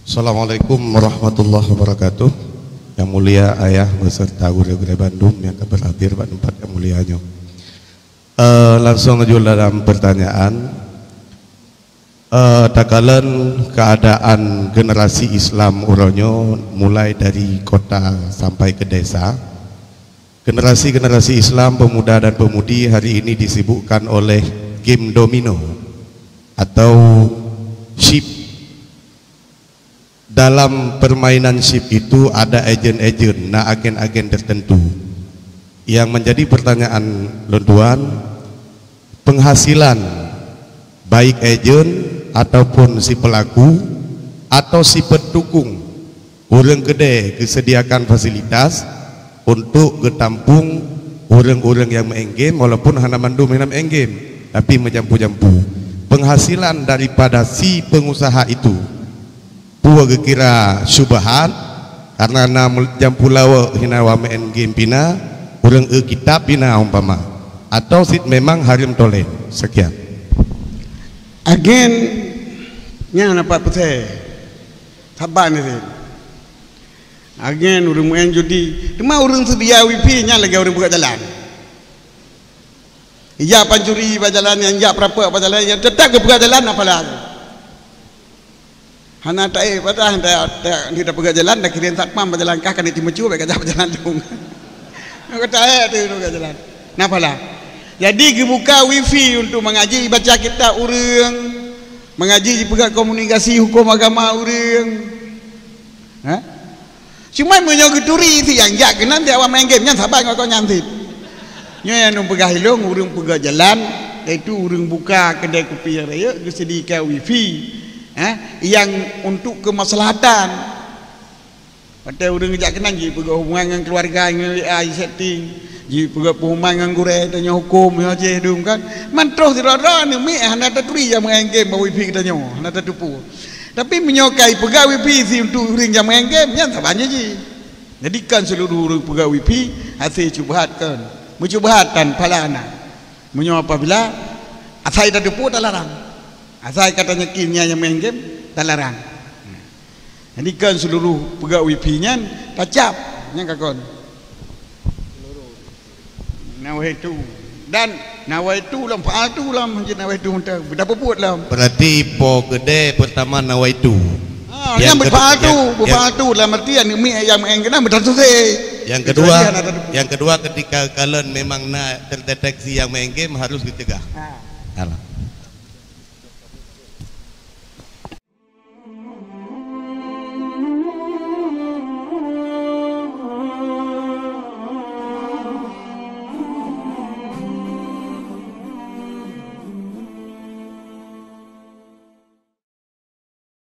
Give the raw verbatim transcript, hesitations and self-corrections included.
Assalamualaikum warahmatullahi wabarakatuh. Yang mulia ayah beserta gurée-gurée bandum nyang ka berhadir bak tempat yang mulia nyoe. Eh, langsung aju dalam pertanyaan. Eh, takalon keadaan generasi Islam uroe nyoe mulai dari kota sampai ke desa. Generasi-generasi Islam, pemuda dan pemudi hari ini disibukkan oleh game domino atau chip. Dalam permainan chip itu ada agen-agen, na agen-agen tertentu. Yang menjadi pertanyaan lôn tuan, penghasilan baik agen ataupun si pelaku atau si petukung ureuëng keudè geusediakan fasilitas untuk geutampung ureuëng-ureuëng nyang meu'en game, walaupun hana mandum hana meu'en game, tapi meujampu-jampu. Penghasilan daripada si pengusaha itu, peue geukira syubhat, karena na mul-, jampu lawok hina wa meu'en game pina, ureuëng eu kitab pina umpama, atau sit memang hareuem tolen. Sekian. Agen nyang dapat peusai saban ni. Agen ureuëng meu'en judi, teuma ureuëng seudia wifi nyan lagée ureuëng peugah jalan. Ijak pancuri bak jalan, nyang jak peurapek bak jalan, nyang teutap geupeugah jalan na pahala. Hana taék patah, ta-, ta-, di tapeugah jalan, takirém satpam bak jalan kah, ka na timeucue, bék gajah bak jalan dong. Taék tu, tu bak jalan. Na pahala. Jadi, geubuka wifi untuk mengaji baca kitab ureuëng, mengaji jipeugah komunikasi hukum agama ureuëng. Ha? Cuma meunyoe geuturi si nyang jak keunan, si awak main game nyan saban ngon gobnyan cit. Nyoe nyang lôn peugah ilong, ureuëng peugah jalan, yaitu ureuëng buka keudè kupi nyang rayeuk, geusediakan wifi, ha, nyang untuk kemaslahatan. Watée ureuëng jak keunan jipeugah hubungan ngon keluarga, ngon W A jisetting, jipeugah pengumuman ngon gurée, tanyoe hukum, nyoe jih dum kan. Man troh sidroe-droe aneuk miet hana taturi nyang main game bak wifi geutanyoe, hana tateupeue. Tapi meunyoe ka ipeugah wifi si untuk ureuëng nyang main game, nyan saban jih. Jadi kon seuluruh ureuëng peugah wifi hase syubhat kon. Meusyubhat tan pahala na. Meunyoe apabila asai tateupeue talarang. Asai ka tanyakin nyang main game talarang. Jadi kon seuluruh peugah wifi nyan tacab, nyan ka kon. Nawaitu. Dan nawaitu lom, fa'altu lom, hana nawaitu mantong. Beuta peubuet lom. Berarti po keudè pertama nawaitu. Ah, nyang beufa'altu, beufa'altu dalam arti aneuk miet nyang main game beutatusi. Yang kedua, yang kedua ketika kalon memang na terdeteksi nyang main game harus dicegah. Ah. Alah.